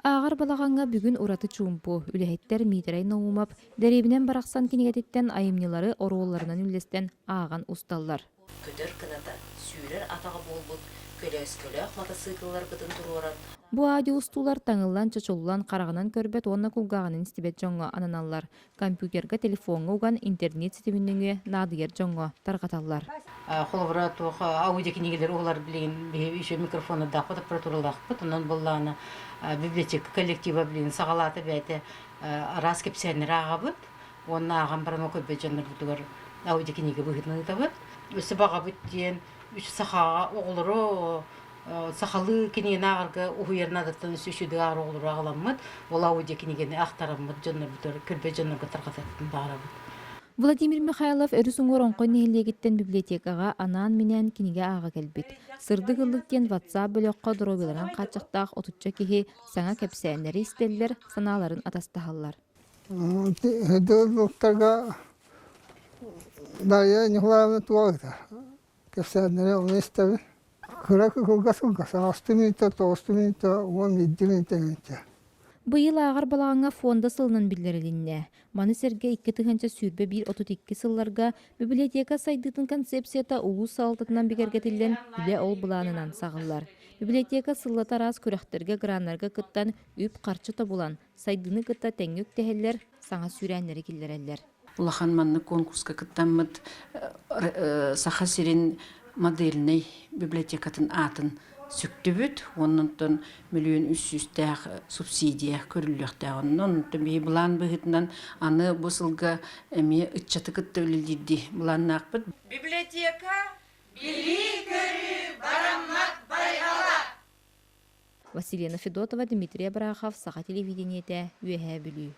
Ааҕар балаҕаҥҥа бүгүн ураты чуумпу, үлэһиттэр Миитэрэй Наумов Дэриэбинэм барахсан кинигэтиттэн айымньылары оруолларынан үллэстэн ааҕан усталлар. Көтөр кыната, сүүрэр атаҕа буолбут көлөөскөлөөх матасыыкылларбытын туруоран, Бу аудио устуулар таҥыллан, чочуллан, хараҕынан көрбөт уонна кулгааҕынан истибэт дьоҥҥо ананаллар. Компьютерга, телефоҥҥа уган интернет ситимин нөҥүө наадыйар дьоҥҥо тарҕаталлар. Холобура, туох аудиокинигэлэр уһулар билигин биһи еще микрофоннардаахпыт, аппаратуралаахпыт. Онон буоллаҕына библиотека коллектива билигин саҕалаата бэйэтэ араас кэпсээннэри ааҕабыт уонна ааҕан баран ол көрбөт дьоннорбутугар аудиокинигэ быһыытынан ыытабыт. Өссө баҕабыт диэн үс сахаҕа оҕолору сахалыы кинигэни ааҕарга уһуйар наадаттан өссө үчүгэй ааҕар оҕолору аҕаламмыт, ол аудиокинигэни аахтараммыт дьоннорбутугар, көрбөт дьоннорго тарҕатыахпытын баҕарабыт. Владимир Михайлов өрүс уҥуор Оҥхой нэһилиэгиттэн библиотекаҕа анаан-минээн кинигэ ааҕа кэлбит. Сырдык ыллык диэн WhatsApp бөлөххө доруобуйаларын хааччахтаах отучча киһи саҥа кэпсээннэри истэллэр, санааларын атастаһаллар. Дыллыктарга Дарья Николаевна туолута. Кэпсээннэри ону истэбин. Кыра кылгас кылгас, аҕыстыы мүнүүтэ, тоҕустуу мүнүүтэ, уон биирдии мүнүүтэ мүнүүтэ. Быйыл ааҕар балаҕаҥҥа фонда сылынан биллэрилиннэ. Маны сэргэ 2021-32 сылларга библиотека сайдыытын концепцията улуус салалтатынан бигэргэтиллэн, үлэ ол былаанынан саҕыллар. Библиотека сыллата араас күрэхтэргэ, граннарга кыттан, үп-харчы тобулан, сайдыыны кытта тэҥҥэ үктэһэллэр, саҥа сүүрээннэри киллэрэллэр. Улахан маннык конкурска кыттаммыт Саха сирин модельнай библиотекатын аатын сүктүбүт. Оннуттан миллион үс сүүстээх субсидия көрүллүөхтээх. Онон биһи былаан быһыытынан аны бу сылга эмиэ ыччаты кытта үлэлиирдии былааннаахпыт. Библиотека билии-көрүү бараммат байҕала. Василина Федотова, Дмитрий Абрахов, Саха телевидениетэ, Үөһээ Бүлүү.